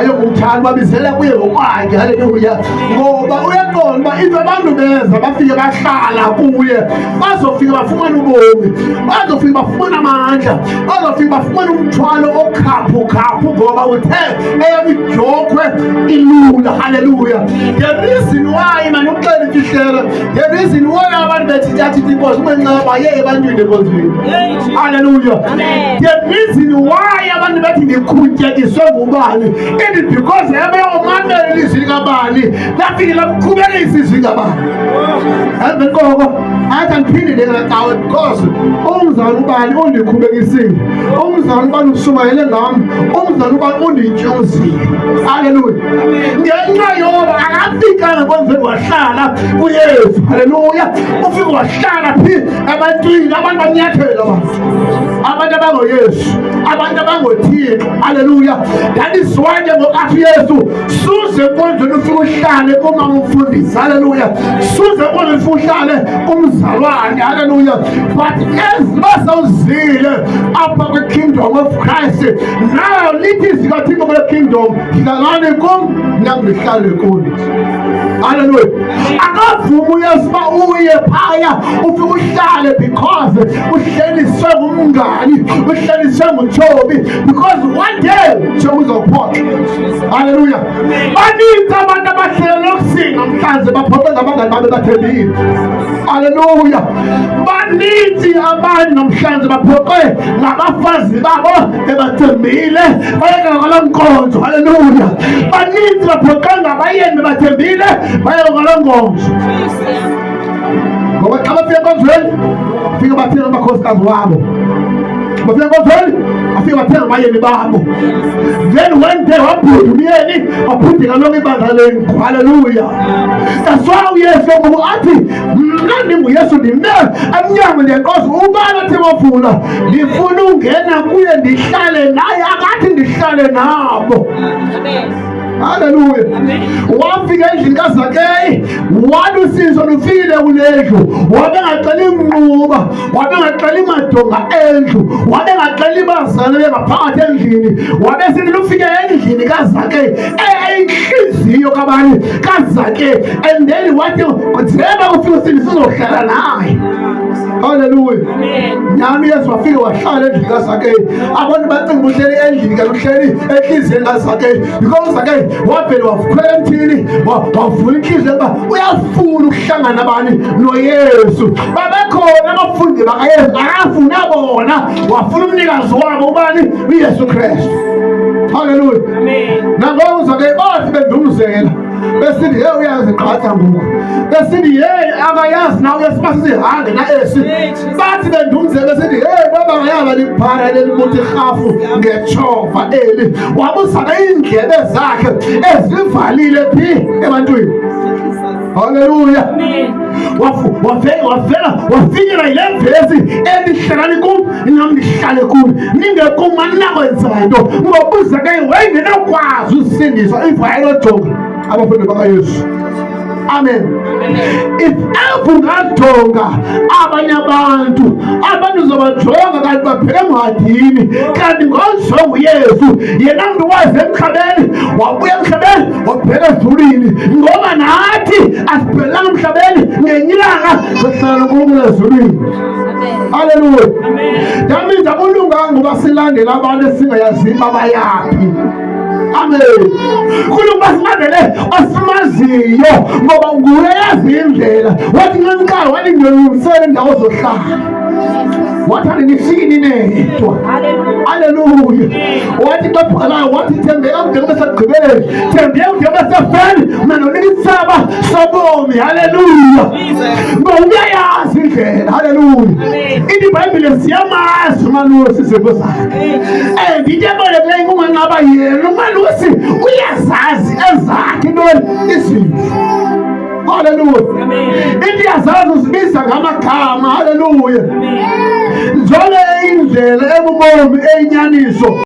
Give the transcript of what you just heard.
Wayengumthandi, babizela kuye ngokwakhe. Haleluya. Ngoba uyaqonda uba if abantu beza bafike bahlala kuye, bazofika bafumane ubomi, bazofika bafumane amandla, bazofika bafumane umthwalo okhaphukhaphu, ngoba uthe eyam idyokhwe ilula. Haleluya. The reason why, man, uxela imfihlelo, the reason why abantu bethi athi inkosi umenceba ye ebantwini enkonzweni. Haleluya. The reason why abantu bethi ndikhutyekiswe ngubani, it is because ebeyomamela ilizwi likabani, lafike lamkhubekisa izwi likabani. Emveni koko athi andiphinde ndingaqawe, because umzali ubani undikhubekisile, umzali ubani ushumayele ngam, umzali ubani undityuzile. Haleluya. Ngenxa yoba akafikanga enkonzweni wahlala kuYesu. Haleluya. Ufike wahlala phi? Ebantwini. Abantu banyathela, abantu, abantu abangoYesu, abantu abangoThixo. Haleluya. That is why ke ngoku athi uYesu, suze enkonzweni ufike uhlale kumama umfundisi. Haleluya. Suze enkonzweni ufike uhlale kumzalwane. Haleluya. But as basawuzile apha kwi-kingdom of Christ now, lithi izikaThixo kule kingdom, hlalani kum, nam ndihlale kuni. Haleluya. Akavumi uYesu uba uye phaya ufike uhlale because uhleliswe ngumngani, uhleliswe ngutshomi, because one day tshomi uzawuphoxa. Haleluya. Baninzi abantu abahlele lokusini namhlanje baphoxe ngabangani babe bathembile. Haleluya. Baninzi abantu namhlanje baphoxe ngabafazi babo bebathembile, bayeka ngaloo nkonzo. Haleluya. Baninzi baphoxe ngabayeni bebathembile, bayeka ngaloo nkonzo, ngoba xa bafika enkonzweni fike bathenga amakhosikazi wabo, bafika enkonzweni bafike bathenga abayeni babo. Then one day wabhuda umyeni, waphudeka lonke ibandla lendlu. Haleluya. That's why uYesu ngoku athi, mna ndinguYesu, ndime emnyango ndiyanqoza, ubani athi wavula, ndifuna ungena kuye ndihlale naye. Akathi ndihlale nabo. Haleluya. Wafika endlini kaZakeyi, walusizo lufikile kule ndlu, wabe ngaxela imnquba, wabe ngaxela imadonga endlu, wabe ngaxela ibazana bengaphakathi endlini, wabe sithi lufike endlini kaZakeyi, eyinhliziyo kabani? KaZakeyi. And then wathi njengoba kufika usini sizohlala naye. Haleluya. Nyhani uYesu wafike wahlala endlini kaZakeyi. Abantu bacinga uhleli endlini, kanti uhleli entliziyweni kaZakeyi, because uZakeyi wavele wakhwela emthini, wavula intliziyo uba uyafuna ukuhlangana nabani? NoYesu. Babekhona abafundi bakaYesu, akafuna bona, wafuna umnikazi wabo, ubani? UYesu Kristu. Haleluya. Nangoku uZakeyi bathi bendumzela besithi, hey, uyazigqatsa ngoku, besithi, hey, akayazi na uYesu basizihange na esi. Bathi bendumzela besithi, hey, baba ngayaba liphara lelibuthi irhafu ngetshova eli. Wabuzana iindlebe zakhe ezivalile phi? Ebantwini. Haleluya. Wavela wafikela yile vesi endihlalani kum, nam ndihlale kum, ningekum aninakwenza nto. Ngoba uZakeyi wayengenokwazi usindiswa if wayenojonga abafundi bakaYesu. Amen. If ever ungajonga abanye abantu, abantu uzobajonga kanti babheke emhadini, kanti ngojonga uYesu, yena mntu waze emhlabeni, wabuya emhlabeni, wabheka ezulwini, ngoba nathi asibhelanga emhlabeni, ngenye ilanga sohlala noNkulunkulu ezulwini. Haleluya. That means akulunganga uba silandele abantu esingayaziyo uba bayaphi. Amen. Kulunga silandele osimaziyo, ngoba nguye yazi indlela. Wathi nqanqala, wathi ngiyolungisela indawo zohlala, wathi andinifiki ninedwa. Haleluya. Wathi xa bhalayo, wathi thembeka kude kube sekugqibeleni, thembeka kude kube sefeni, mna nonika isaba sobomi. Haleluya. Ngoba uyayazi indlela. Haleluya. Ithi iBhayibhile siyamazi umalusi izimvu zakhe, and into ebalulekileyo kunganqaba yena umalusi uyazazi ezakhe intoni? Izimvu. Haleluya. Into iyazazi, uzibiza ngamagama. Haleluya. Njole indlela ebubomi eyinyaniso.